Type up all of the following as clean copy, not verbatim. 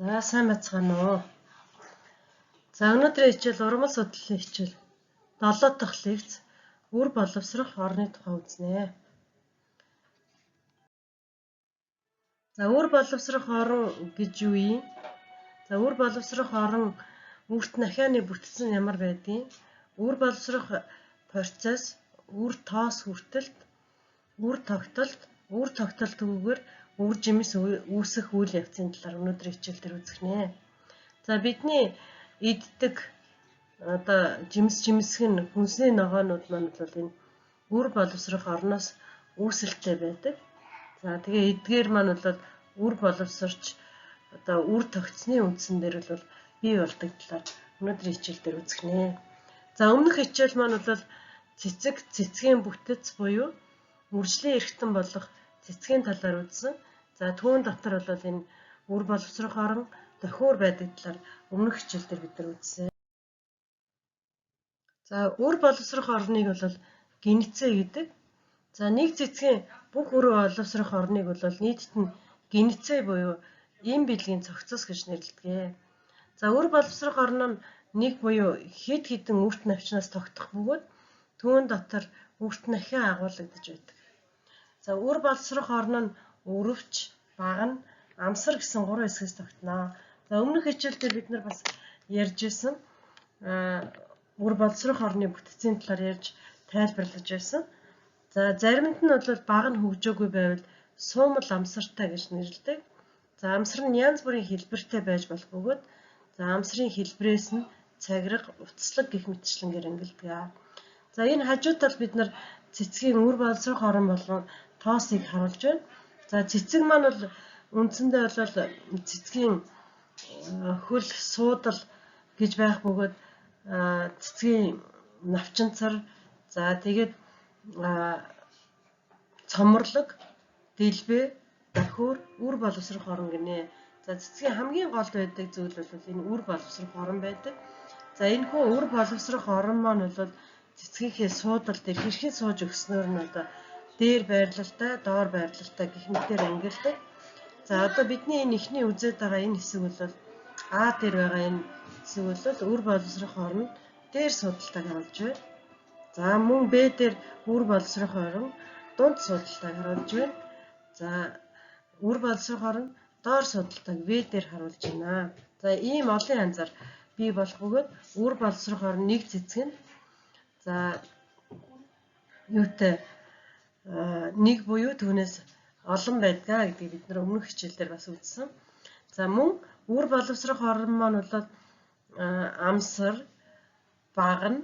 За сайн байцгаана уу. За өнөөдрийн хичээл урмал судлалын хичээл 7 дахь лекц үр боловсрох орны тухай үзнэ. За үр боловсрох орон гэж юу юм? За үр боловсрох орон үрт нахианы бүтц нь ямар байдгийг, үр боловсрох процесс, үр тоос хүртэлт, үр тогтолт, үр тогтолтгүйгээр үр жимс үүсэх үйл явцын талаар өнөөдрийн хичээл дээр үзэх нэ. За бидний иддэг одоо жимс жимсэг нь хүнсний ногоонууд маань бол энэ үр боловсрох орноос үүсэлттэй байдаг. За тэгээ эдгээр маань бол үр боловсорч одоо үр тогтсны үндсэн дээр бол бий болдог талаар өнөөдрийн хичээл дээр үзэх нэ. За өмнөх хичээл маань бол цэцэг, цэцгийн бүтэц буюу үржлийн эрхтэн болох цэцгийн талаар үзсэн. За түүн дотор бол энэ үр боловсрох орон, тохиур байдаг талаар өмнөх хичээл дээр бид нар үзсэн. За үр боловсрох орныг бол гинцээ гэдэг. За нэг цэцгийн бүх үр боловсрох орныг бол нийтд нь гинцээ буюу им бэлгийн цогцос гэж нэрлэдэг. За үр боловсрох орн нь нэг буюу хэд хэдэн үрт навчнаас тогтох бөгөөд түүн дотор үрт нахиа агуулгадаж байдаг. За үр боловсрох орн нь өрөвч, багна, амсар гэсэн гурван хэсгээс тогтно. За өмнөх хичээл дээр бид нар бас ярьж ирсэн. Үр боловсрох орны бүтцийн талаар ярьж тайлбарлаж байсан. За заримд нь бол баг нь хөгжөөгүй байвал суумал амсартай гэж нэрлэдэг. За амсар нь янз бүрийн хэлбэртэй байж болох бөгөөд за амсрын хэлбэрээс нь цагирга, уцслаг гэх мэтчлэнгээр ангилдаг. За энэ хажуу тал бид нар цэцгийн үр боловсрох орон болон тоосыг харуулж байна. За цэцэг маань бол үндсэндээ бол цэцгийн хөл суудал гэж байх бөгөөд цэцгийн навчинцар, за тэгээд цоморлог, дэлбэ, дохиур, үр боловсрох орон гинэ. За цэцгийн хамгийн голд байдаг зүйл бол энэ үр боловсрох орон байдаг. За энэ хүү үр боловсрох орон маань бол цэцгийнхээ суудал дээр хэрхэн сууж өгснөөр нь одоо дээр байрлалтай, доор байрлалтай гэх мэтээр ангилдаг. За одоо бидний энэ эхний үзээд байгаа энэ хэсэг бол А дээр байгаа энэ хэсэг бол үр боловсрох орон дээр суудалтайг харуулж байна. За мөн Б дээр үр боловсрох орон дунд суудалтайг харуулж байна. За үр боловсрох орон доор суудалтайг В дээр харуулж байна. За ийм олон янзаар бий болох бөгөөд үр боловсрох орон нэг цэцэг нь за юутай нэг буюу түүнээс олон байдгаа гэдгийг бид нар өмнөх хичээлээр бас үзсэн. За мөн үр боловсрох орон маань бол амсар, багна,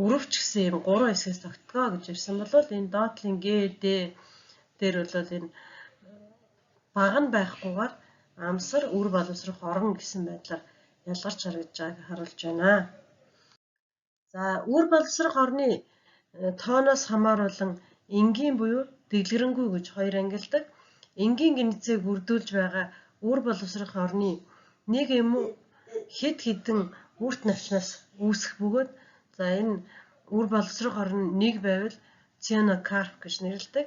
өрөвч гэсэн юм гурван хэсгээс тогтгоо гэж ирсэн бол энэ доотлын Г, Д дээр бол энэ баг нь байхгүйгээр амсар, үр боловсрох орон гэсэн байдлаар ялгарч харагдаж байгааг харуулж байна. За үр боловсрох орны тооноос хамааруулан энгийн буюу дэлгэрэнгүй гэж хоёр ангилдаг. Энгийн гинцээг бүрдүүлж байгаа үр боловсрох орны нэг юм уу хэд хэдэн үрт навчнаас үүсэх бөгөөд за энэ үр боловсрох орн нэг байвал цианокарп гэж нэрлэдэг.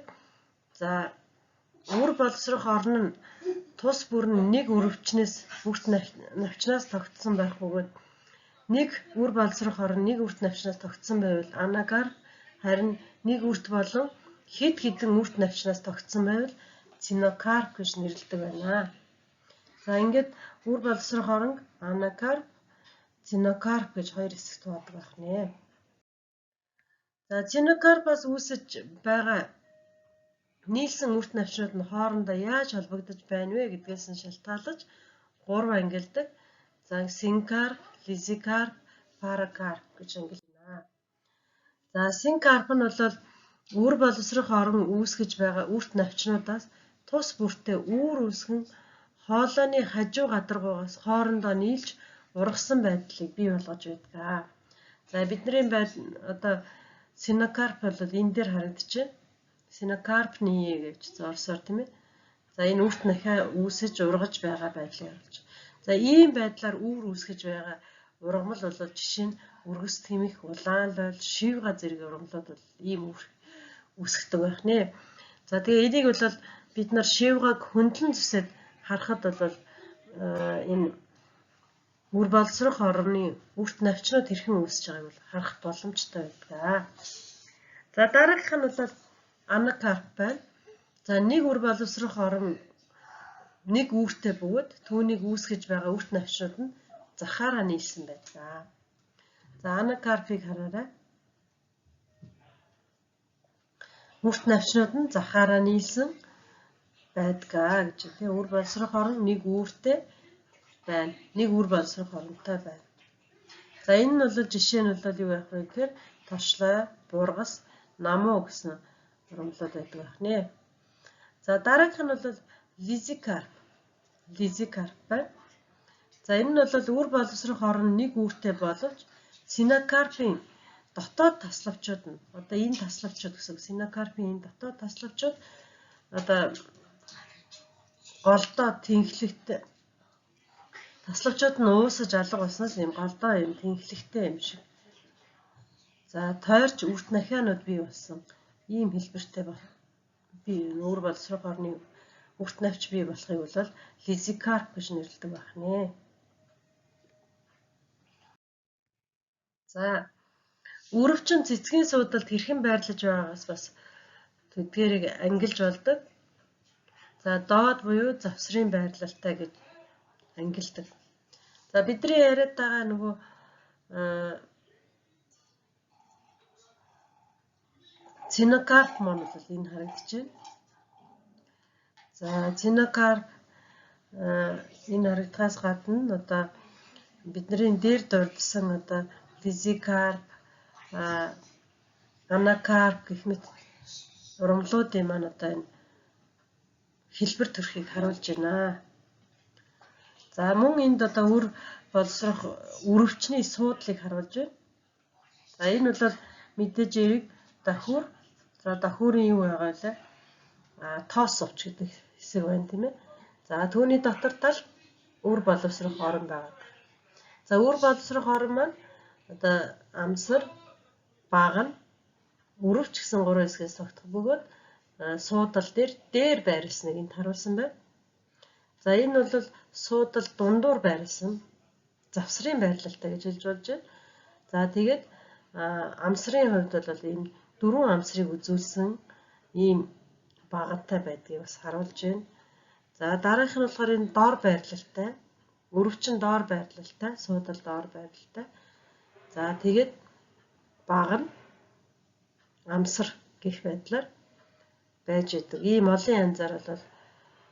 За үр боловсрох орн нь тус бүр нь нэг өрөвчнээс үрт навчнаас тогтсон байх бөгөөд нэг үр боловсрох орн нэг үрт навчнаас тогтсон байвал анакарп, харин нэг үрт болон хэд хэдэн үрт навчнаас тогтсон байвал цинокарп гэж нэрлэдэг байна. За ингээд үр боловсрох оронг анакарп, цинокарп гэж хоёр хэсэгт хуваадаг байх нэ. За цинокарпаас үүсэж байгаа нийлсэн үрт навчнууд нь хоорондоо яаж холбогдож байна вэ гэдгээс нь шалтгаалж гурван ангилдаг. За синкарп, лизикарп, паракарп гэж ангилна. За синкарп нь бол үр боловсрох орон үүсгэж байгаа үрт навчнуудаас тус бүртээ үүр үүсгэн хоолойны хажуу гадаргуугаас хоорондоо нийлж ургасан байдлыг бий болгож байдаг. За бидний байд одоо синокарп бол энэ дээр харагдчихэв. Синокарпны гэж зорсоор тийм ээ. За энэ үрт нахиа үүсэж ургаж байгаа байдлыг харуулж. За ийм байдлаар үүр үүсгэж байгаа ургамал бол жишээ нь өргөс тэмэх, улаан лойл, шивга зэрэг ургамлууд бол ийм үүр үүсгдэг байх нэ. За тэгээ энийг бол бид нар шивгаг хөндлөн зүсэд Харахад бол энэ үр боловсрох орны үрт навчнууд хэрхэн үүсэж байгааг бол харах боломжтой байдаг. За дараагийнх нь бол анакарп байна. За нэг үр боловсрох орон нэг үүртэй бөгөөд түүнийг үүсгэж байгаа үрт навчнууд нь захаараа нийлсэн байдаг. За анакарпыг хараарай. Үрт навчнууд нь захаараа нийлсэн байдгаа гэж тийм үр боловсрох орон нэг үүртэй байна. Нэг үр боловсрох оронтой байна. За энэ нь бол жишээ нь бол юу байх вэ гэхээр тошлой, бургас, намуу гэсэн урамлууд байдаг байх нэ. За дараагийнх нь бол лизикарп. Лизикарп байна. За энэ нь бол үр боловсрох орон нэг үүртэй боловч синокарпын дотоод таславчууд нь одоо энэ таславчууд гэсэн синокарпын энэ дотоод таславчууд одоо голдоо тэнхлэгтэй таславчууд нь уусаж алга болсноос юм голдоо юм тэнхлэгтэй юм шиг. За тойрч үрт нахианууд бий болсон ийм хэлбэртэй би үр боловсрох орны үрт навч бий болохыг бол лизикарп гэж нэрлэдэг байх нэ. За өрөвчин цэцгийн суудалд хэрхэн байрлаж байгаагаас бас тэдгээрийг ангилж болдог. За доод буюу завсрын байрлалтай гэж ангилдаг. За бидний яриад байгаа нөгөө цинокарп маань бол энэ харагдаж байна. За цинокарп энэ харагдахаас гадна одоо бидний дээр дурдсан одоо лизикарп, анакарп гэх мэт урамлуудын маань одоо энэ хэлбэр төрхийг харуулж байна. За мөн энд одоо үр боловсрох өрөвчний суудлыг харуулж байна. За энэ бол мэдээж эрэг дахиур. За дахиурын юу байгаа вэ? Тоос сувч гэдэг хэсэг байна тийм ээ. За түүний дотор тал үр боловсрох орон байгаа. За үр боловсрох орон маань одоо амсар, багна, өрөвч гэсэн гурван хэсгээс тогтох бөгөөд суудал дээр байрласныг энд харуулсан байна. За энэ бол суудал дундуур байрласан завсрын байрлалтай гэж хэлж болж байна. За тэгээд амсрын хувьд бол ийм дөрвөн амсрыг үзүүлсэн ийм багантай байдгийг бас харуулж байна. За дараагийнх нь болохоор энэ доор байрлалтай, өрөвчин доор байрлалтай, суудал доор байрлалтай. За тэгээд багна, амсар гэх байдлаар байж идэг. Ийм олон янзаар бол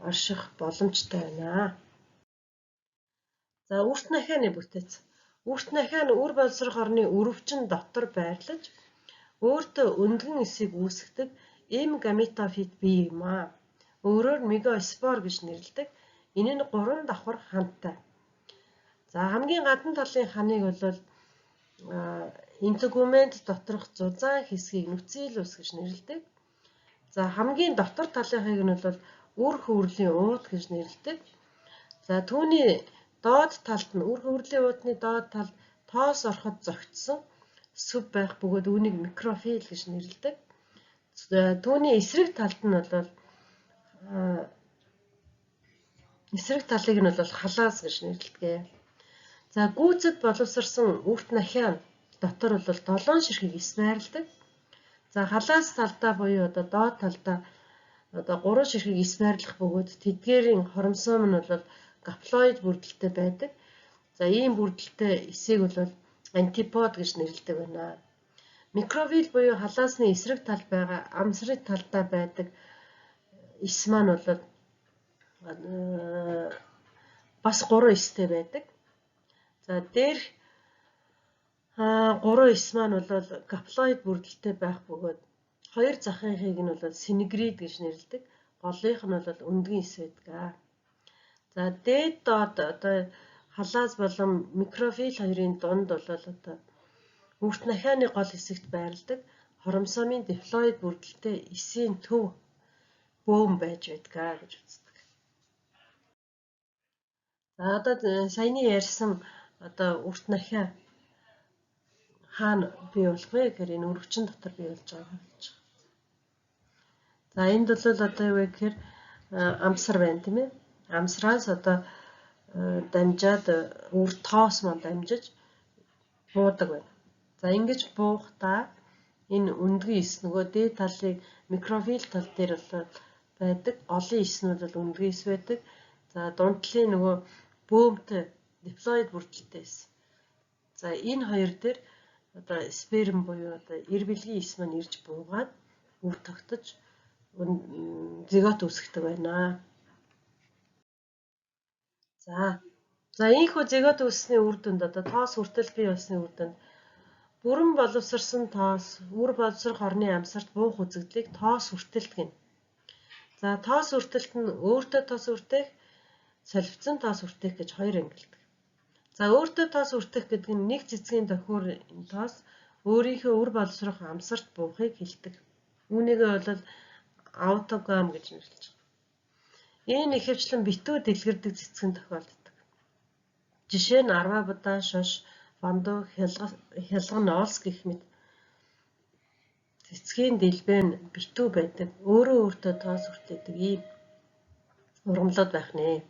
орших боломжтой байна. За үрт нахианы бүтэц. Үрт нахиа нь үр боловсрох орны өрөвчин дотор байрлаж өөртөө өндгөн эсийг үүсгэдэг эм гаметофит бие юм аа. Өөрөөр мегоспор гэж нэрлэдэг. Энэ нь 3 давхар хантай. За хамгийн гадна талын ханыг бол интегумент доторх зузаан хэсгийг нуцилус гэж нэрлэдэг. За хамгийн дотор талынхыг нь бол үр хөврлийн уут гэж нэрлэдэг. За түүний доод талд нь үр хөврлийн уутны доод талд тоос ороход зогтсон сүв байх бөгөөд үүнийг микрофил гэж нэрлэдэг. Түүний эсрэг талд нь бол эсрэг талыг нь бол халаас гэж нэрлэдэг. За гүйцэд боловсрсон үрт нахиа дотор бол 7 ширхэг эс байрладаг. За халаас талдаа буюу одоо доод талдаа одоо 3 ширхэг эс байрлах бөгөөд тэдгээрийн хромосом нь бол гаплоид бүрдэлтэй байдаг. За ийм бүрдэлтэй эсийг бол антипод гэж нэрлэдэг байна. Микровил буюу халаасны эсрэг тал байгаа амсрын талдаа байдаг эс маань бол бас 3 эстэй байдаг. За дээрх 3 эс маань бол гаплоид бүрдэлтэй байх бөгөөд хоёр захынхыг нь бол синегрид гэж нэрлэдэг. Голынх нь бол өндгөн эс байдаг. За дээд доод одоо халаас болон микрофил хоёрын дунд бол одоо үрт нахианы гол хэсэгт байрладаг хромосомын диплоид бүрдэлтэй эсийн төв бөөм байж байдаг гэж үздэг. За одоо саяны ярьсан одоо үрт нахиа хаана бий болох вэ гэхээр энэ өрөвчин дотор бий болж байгааг харуулж байгаа. За энд бол одоо юу вэ гэхээр амсар байна тийм ээ. Амсраас одоо дамжаад үр тоос маань дамжиж буудаг байна. За ингэж буухдаа энэ өндгөн эс нөгөө дээд талын микрофил тал дээр бол байдаг. Голын эснүүд бол өндгөн эс байдаг. За дунд талын нөгөө бөөмтэй диплоид бүрдэлтэй эс. За энэ хоёр дээр одоо сперм буюу одоо эр бэлгийн эс маань ирж буугаад үр тогтож зигот үүсгдэг байна. За ийхүү зигот үүссэний үр дүнд одоо тоос хүртэл бий болсны үр дүнд бүрэн боловсрсон тоос үр боловсрох орны амсарт буух үзэгдлийг тоос хүртэлт гэнэ. За тоос хүртэлт нь өөртөө тоос хүртэх, солилцсон тоос хүртэх гэж хоёр ангилдаг. За өөртөө тоос хүртэх гэдэг нь нэг цэцгийн тохиур тоос өөрийнхөө үр боловсрох амсарт буухыг хэлдэг. Үүнийгээ бол аутогам гэж нэрлэж байгаа. Энэ ихэвчлэн битүү дэлгэрдэг цэцгэн тохиолддог. Жишээ нь арваа будаа, шош, вандуу, хялган, олс гэх мэт цэцгийн дэлбэ нь битүү байдаг. Өөрөө өөртөө тоос хүртээдэг ийм ургамлууд байх нэ.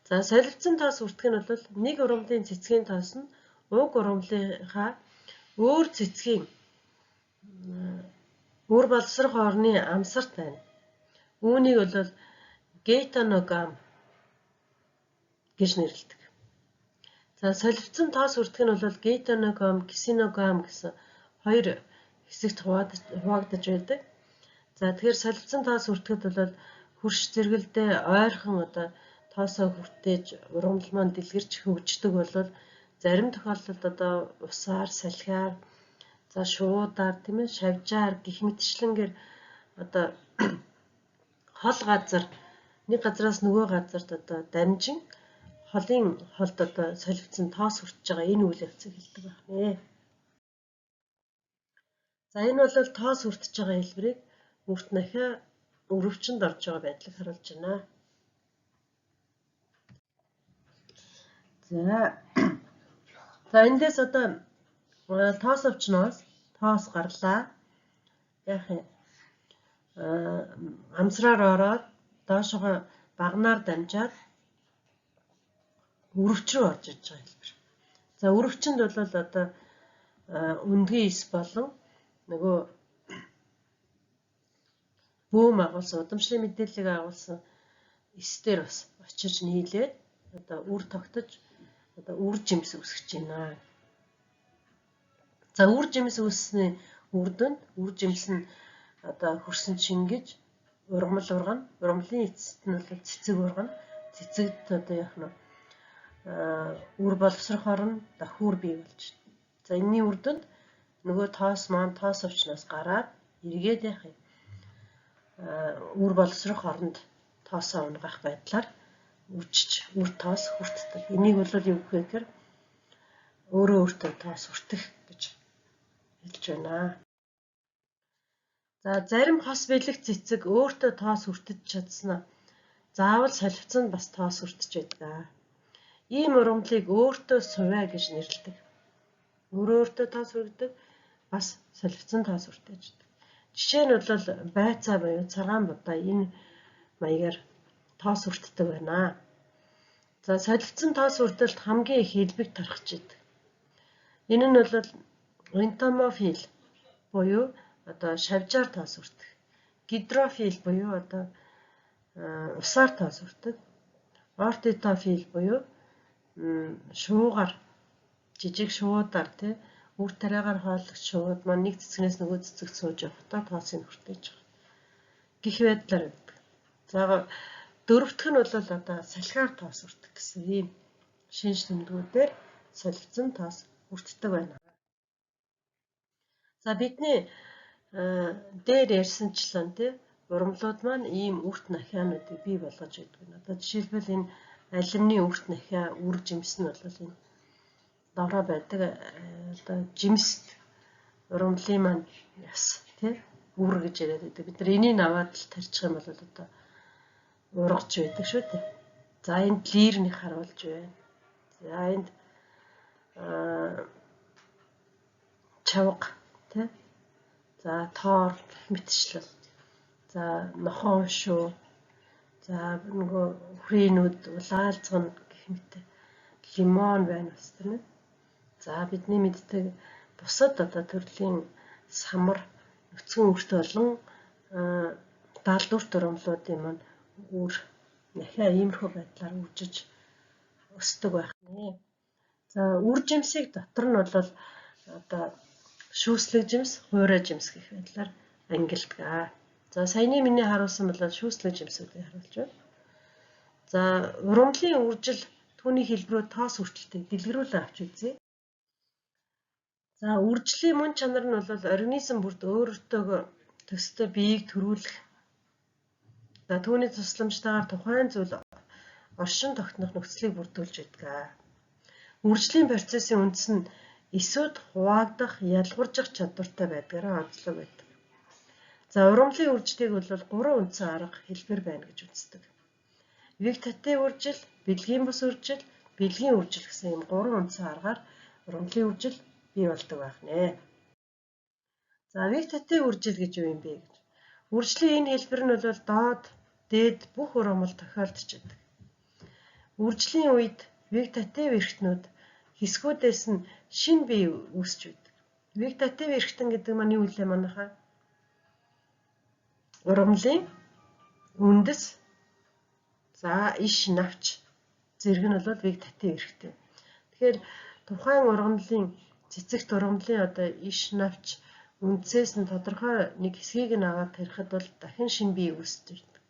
За солилцсон тоос хүртэх нь бол нэг ургамлын цэцгийн тоос нь уг ургамлынхаа өөр цэцгийн үр боловсрох орны амсарт байна. Үүнийг бол гейтоногам гэж нэрлэдэг. За солилцсон тоос хүртэх нь бол гейтоногам, ксеногам гэсэн хоёр хэсэгт хуваагдаж байдаг. За тэгэхээр солилцсон тоос хүртэхэд бол хөрш зэрэгэлдээ ойрхон одоо тоосоо хүртээж ургамал маань дэлгэрч хөгждөг бол зарим тохиолдолд одоо усаар, салхиар, за шуудаар, тийм ээ, шавжаар гэх мэтчлэнгээр одоо хол газар нэг газраас нөгөө газарт одоо дамжин холын холд одоо солилцсон тоос хүртэж байгаа энэ үйл явцыг хэлдэг байна. За энэ бол тоос хүртэж байгаа хэлбэрийг үрт нахиа өрөвчөнд орж байгаа байдлыг харуулж байна. За эндээс одоо тоос өвчнөөс тоос гарлаа. Яах юм? Амсраар ороод доошогоо багнаар дамжаад өрөвч рүү орж иж байгаа хэлбэр. За өрөвчөнд бол одоо өндгөн эс болон нөгөө бөөм агуулсан удамшлын мэдээллийг агуулсан эс дээр бас очиж нийлээд одоо үр тогтож одоо үр жимс үүсгэж байна. За үр жимс үүссэний үр дүнд үр жимс нь одоо хөрсөн чингэж ургамал ургана. Ургамлын эцэст нь бол цэцэг ургана. Цэцэгт одоо яах нь үр боловсрох орно, дохиур бий болж байна. За энэний үр дүнд нөгөө тоос маань тоос өвчнөөс гараад эргээд яах юм? Үр боловсрох оронд тоосоо унгах байдлаар үржиж үр тоос хүртдэг. Энийг бол юу гэх вэ гэхээр өөрөө өөртөө тоос хүртэх гэж хэлж байна. За зарим хос бэлэг цэцэг өөртөө тоос хүртэж чадсанаа заавал солилцсон бас тоос хүртэж байдаг. Ийм ургамлыг өөртөө сувай гэж нэрлэдэг. Өөрөө өөртөө тоос хүргэдэг, бас солилцсон тоос хүртэж байдаг. Жишээ нь бол байцаа буюу цагаан будаа энэ маягаар тоос хүртдэг байна. За солилцсон тоос хүртэлт хамгийн их элбэг тархаж идэг. Энэ нь бол энтомофил буюу одоо шавжаар тоос хүртэх. Гидрофил буюу одоо усаар тоос хүртэх. Ортитофил буюу шуугаар жижиг шуудаар тий үр тариагаар хооллогч шууд маань нэг цэцгнээс нөгөө цэцэгт сууж явахдаа тоосыг хүртээж байгаа. Гэх байдлаар байдаг. За дөрөвдөх нь бол одоо салхиар тоос хүртэх гэсэн ийм шинж тэмдгүүдээр солилцсон тоос хүртдэг байна. За бидний дээр ярьсанчлан тий ургамлууд маань ийм үрт нахиануудыг бий болгож байдаг. Одоо жишээлбэл энэ алимны үрт нахиа үр жимс нь бол энэ дорой байдаг одоо жимс ургамлын маань яс тий үр гэж яриад байдаг. Бид нар энийг аваад л тарчих юм бол одоо ургаж байдаг шүү дээ. За энд лирнийг харуулж байна. За энд чавга тий. За тоор гэх мэтчлэн. За нохон шуу. За нөгөө хүрийнүүд, улаалцган гэх мэт лимон байна бас тийм ээ. За бидний мэддэг бусад одоо төрлийн самар, нүцгэн үрт болон далд үрт ургамлуудын маань үр нахиа иймэрхүү байдлаар үржиж өсдөг байх нэ. За үр жимсийг дотор нь бол одоо шүүслэг жимс, хуурай жимс гэх байдлаар ангилдаг. За саяны миний харуулсан бол шүүслэг жимсүүдийг харуулж байна. За ургамлын үржил түүний хэлбэрүүд тоос хүртэлтийг дэлгэрүүлэн авч үзье. За үржлийн мөн чанар нь бол организм бүрд өөртөө төстэй биеийг төрүүлэх. За түүний тусламжтайгаар тухайн зүйл оршин тогтнох нөхцөлийг бүрдүүлж байдаг. Үржлийн процессын үндэс нь эсүүд хуваагдах, ялгууржих чадвартай байдгаараа онцлог байдаг. За ургамлын үржлийг бол гурван үндсэн арга хэлбэр байна гэж үздэг. Вегетатив үржил, бэлгийн бус үржил, бэлгийн үржил гэсэн ийм гурван үндсэн аргаар ургамлын үржил бий болдог байх нэ. За вегетатив үржил гэж юу юм бэ гэж. Үржлийн энэ хэлбэр нь бол доод, дээд бүх ургамал тохиолдож байдаг. Үржлийн үед вегетатив эрхтнүүд хэсгүүдээс нь шинэ бие үүсч байдаг. Вегетатив эрхтэн гэдэг маань юу вэ манайхаа? Ургамлын үндэс, за иш навч зэрэг нь бол вегетатив эрхтэн. Тэгэхээр тухайн ургамлын цэцэгт ургамлын одоо иш навч үндсээс нь тодорхой нэг хэсгийг нь аваад тарихад бол дахин шинэ бие үүсэж байдаг.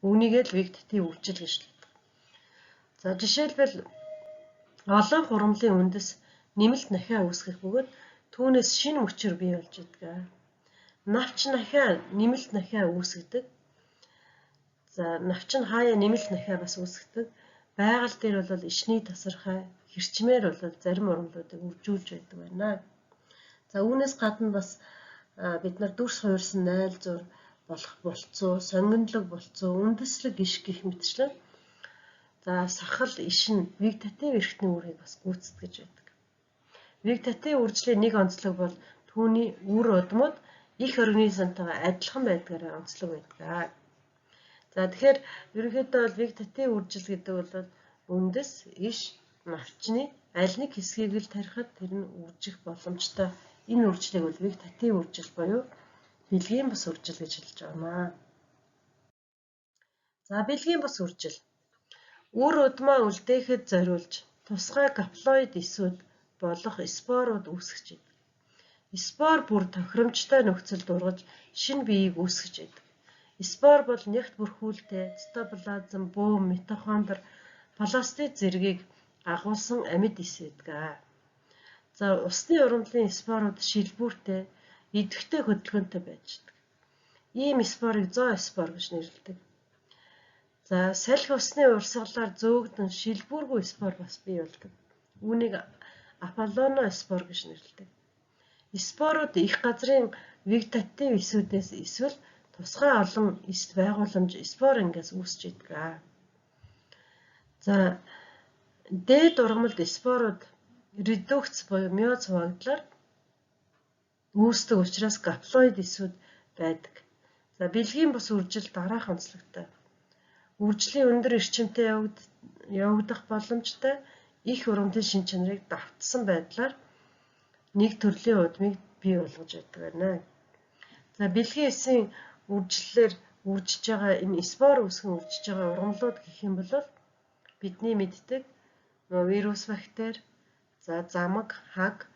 Үүнийг л вегетатив үржил гэж хэлдэг. За жишээлбэл олон ургамлын үндэс нэмэлт нахиа үүсгэх бөгөөд түүнээс шинэ мөчөр бий болж идэг. Навч нахиа нэмэлт нахиа үүсгэдэг. За навч нь хаяа нэмэлт нахиа бас үүсгэдэг. Байгаль дээр бол ишний тасархай хэрчмээр бол зарим ургамлуудыг үржүүлж байдаг байна. За үүнээс гадна бас бид нар дүрс хувирсан найлзуур болох болцоо, сонгинолог болцоо, үндэслэг иш гэх мэтчлэн за сахал иш нь вегетатив эрхтний үүргийг бас гүйцэтгэж байдаг. Вегетатив үржлийн нэг онцлог бол түүний үр удмууд их организмтайгаа адилхан байдгаараа онцлог байдаг. За тэгэхээр ерөнхийдөө бол вегетатив үржил гэдэг бол үндэс, иш, навчны аль нэг хэсгийг л тарихад тэр нь үржих боломжтой. Энэ үржлийг бол вегетатив үржил буюу бэлгийн бус үржил гэж хэлж байна. За бэлгийн бус үржил. Үр удмаа үлдээхэд зориулж тусгай гаплоид эсүүд болох спорууд үүсгэж байдаг. Спор бүр тохиромжтой нөхцөлд ургаж шинэ биеийг үүсгэж байдаг. Спор бол нягт бүрхүүлтэй цитоплазм, бөөм, митохондр, пластид зэргийг агуулсан амьд эс байдаг. За усны ургамлын спорууд шилбүүртэй, идэвхтэй хөдөлгөөнтэй байж байдаг. Ийм спорыг зооспор гэж нэрлэдэг. За салхи усны урсгалаар зөөгдөн шилбүүргүй спор бас бий болдог. Үүнийг Аполлоно спор гэж нэрлэдэг. Спорууд их газрын вегетатив эсүүдээс эсвэл тусгай олон эст байгууламж спор ангиас үүсч идэг. За дээд ургамалд спорууд редукц буюу миоз хуваагдлаар үүсдэг учраас гаплоид эсүүд байдаг. За бэлгийн бус үржил дараах онцлогтой. Үржлийн өндөр эрчимтэй явагдах боломжтой их ургамлын шинж чанарыг давтсан байдлаар нэг төрлийн удмыг бий болгож байдаг байна. За бэлгийн эсийн үржлэлээр үржиж байгаа энэ спор үүсгэн үржиж байгаа ургамлууд гэх юм бол бидний мэддэг вирус, бактери, за замаг, хаг,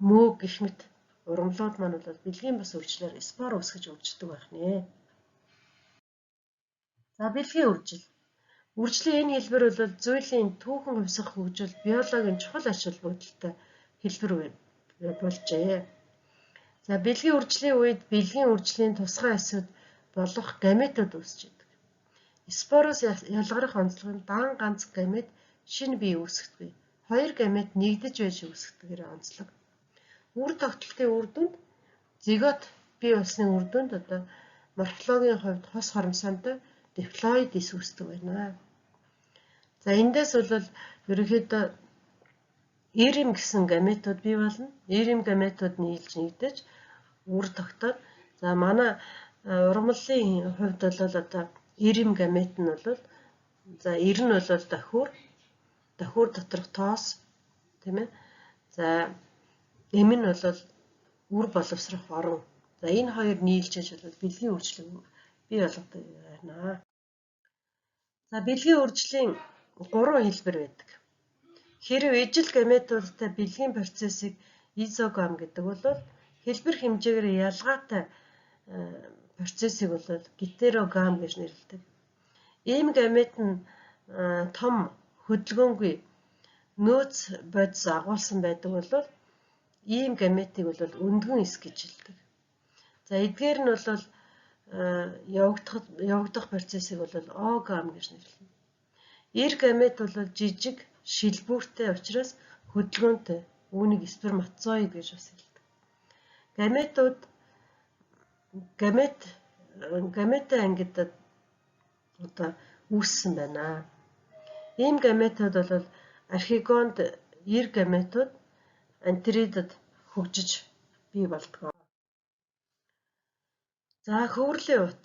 мөөг гэх мэт ургамлууд маань бол бэлгийн бус үржлээр спор үүсгэж үрждэг байх нэ. За бэлгийн үржил. Үржлийн энэ хэлбэр бол зүйлийн түүхэн хувьсах хөгжил биологийн чухал ач холбогдолтой хэлбэр болжээ. За бэлгийн үржлийн үед бэлгийн үржлийн тусгай эсүүд болох гаметууд үүсэж байдаг. Спороос ялгарах онцлог нь дан ганц гамет шинэ бие үүсгэдэг. Хоёр гамет нэгдэж байж үүсгэдгээр онцлог. Үр тогтолтын үр дүнд зигот бий болсны үр дүнд одоо морфологийн хувьд хос хоромсонтой диплоид эс үүсдэг байна. За эндээс бол ерөнхийдөө эрэм гэсэн гаметууд бий болно. Эрэм гаметууд нийлж нэгдэж үр тогтоод за манай Ургамлын хувьд бол одоо эрэм гамет нь бол за эр нь бол дахиур, дахиур доторх тоос тийм ээ. За эм нь бол үр боловсрох орон. За энэ хоёр нийлжээж бол бэлгийн үржлийг бий болгодог байна. За бэлгийн үржлийн 3 хэлбэр байдаг. Хэрэв ижил гаметуудтай бэлгийн процессыг изогам гэдэг бол хэлбэр хэмжээгээр ялгаатай процессыг бол гетерогам гэж нэрлэдэг. Ийм гамет нь том хөдөлгөөнгүй нөөц бодис агуулсан байдаг бол ийм гаметыг бол өндгөн эс гэж хэлдэг. За эдгээр нь бол явагдах процессыг бол огам гэж нэрлэнэ. Эр гамет бол жижиг шилбүүртэй учраас хөдөлгөөнтэй. Үүнийг сперматозоид гэж бас хэлдэг. Гаметууд гаметын ангид одоо үүссэн байна. Ийм гаметууд бол архегонд эр гаметууд антеридад хөгжиж бий болдог. За хөвөрлийн уут.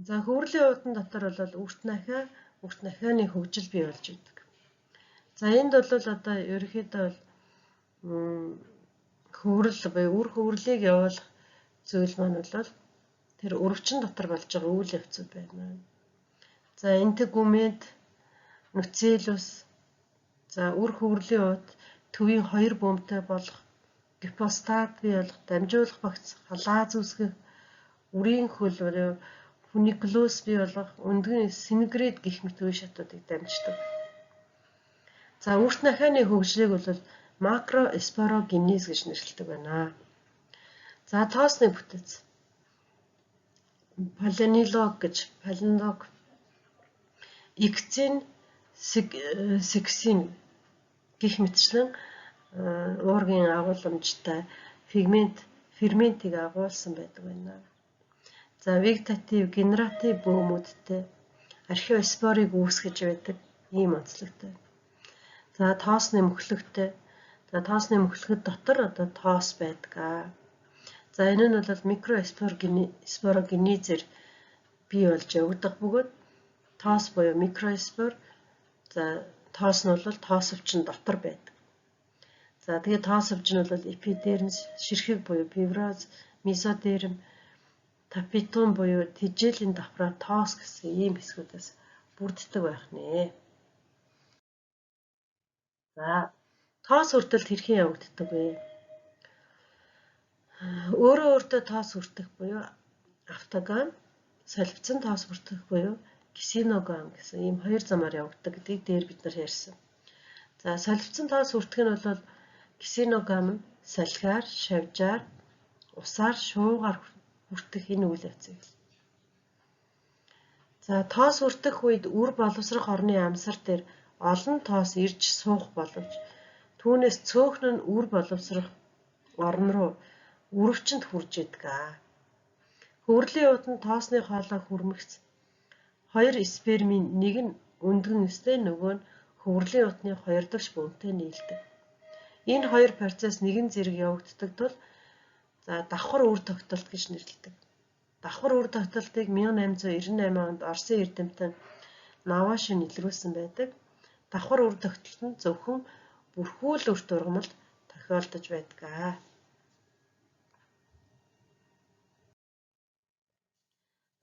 За хөвөрлийн уутан дотор бол үрт нахиа, үрт нахианы хөгжил бий болж идэг. За энд бол одоо ерөнхийдөө бол хөврөл буюу үр хөврлийг явуулах зүйл маань бол тэр өрөвчин дотор болж байгаа үйл явцуд байна. За интегумент, нуцелус, за үр хөврлийн уут төвийн хоёр бөмтэй болох гипостат бий болох, дамжуулах багц, халааз үүсгэх, үрийн хөл буюу фуникулоз бий болох, өндгөн синегрид гэх мэт үе шатуудыг дамждаг. За үрт нахианы хөгжлийг бол макроспорогенез гэж нэрлэдэг байна. За тоосны бүтэц. Палинолог гэж палинолог икцин сексин гэх мэтчлэн уургийн агуулмжтай ферментийг агуулсан байдаг байна. За вегетатив, генератив бөөмүүдтэй археоспорыг үүсгэж байдаг ийм онцлогтой. За тоосны мөхлөгтэй. За тоосны мөхлөгд дотор одоо тоос байдаг. За энэ нь бол микроспорогенезээр бий болж явагдах бөгөөд тоос буюу микроспор, за тоос нь бол тоосовчин дотор байдаг. За тэгээ тоосовч нь бол эпидермис, ширхэг буюу фиброз, мезодерм, тапитум буюу тэжээлийн давхраа тоос гэсэн ийм хэсгүүдээс бүрддэг байх нэ. За тоос хүртэл хэрхэн явагддаг вэ? Өөрөө өөртөө тоос хүртэх буюу автогам, солилцсон тоос хүртэх буюу ксеногам гэсэн ийм хоёр замаар явагддаг гэдгийг дээр бид нар ярьсан. За солилцсон тоос хүртэх нь бол ксеногам нь салхиар, шавжаар, усаар, шуугаар хүртэх энэ үйл явцыг. За тоос хүртэх үед үр боловсрох орны амсар дээр олон тоос ирж суух боловч түүнээс цөөхөн нь үр боловсрох орн руу үрвчэнд хүрж идэг. Хөвөрлийн уутанд тоосны хоолой хүрмэгц хоёр спермийн нэг нь өндгөн эстэй, нөгөө нь хөвөрлийн уутны хоёр дахь бөмтэй нийлдэг. Энэ хоёр процесс нэгэн зэрэг явагддаг тул за давхар үр тогтолт гэж нэрлэдэг. Давхар үр тогтолтыг 1898 онд Оросын эрдэмтэн Навашин илрүүлсэн байдаг. Давхар үр тогтолт нь зөвхөн бүрхүүл үрт ургамалд тохиолдож байдаг.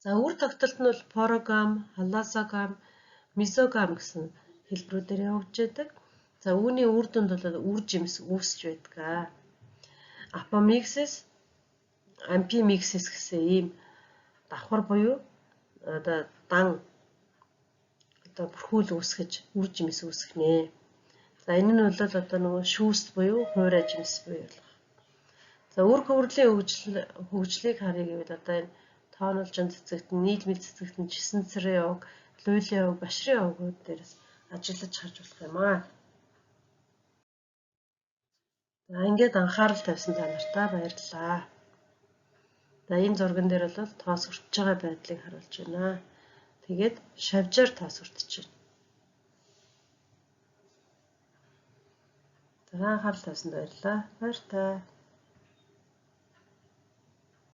За үр тогтолт нь бол порогам, халазогам, мезогам гэсэн хэлбэрүүдээр явагдаж байдаг. За үүний үр дүнд бол үр жимс үүсэж байдаг. Апомиксис, амфимиксис гэсэн ийм давхар буюу одоо дан одоо бүрхүүл үүсгэж үр жимс үүсгэх нэ. За энэ нь бол одоо нөгөө шүүст буюу хуурай жимс буюу болох. За үр хөврлийн хөгжлийг харъя гэвэл одоо энэ тоонолжин цэцэгт, нийлмэл цэцэгт, чисэн цэрийн уг, луйлын уг, башрын угууд дээрээс ажиллаж харж болох юм аа. За ингээд анхаарал тавьсан та нартаа баярлалаа. За энэ зурган дээр бол тоос өртөж байгаа байдлыг харуулж байна. Тэгээд шавжаар тоос өртөж байна. За анхаарал тавьсанд баярлалаа. Баяртай.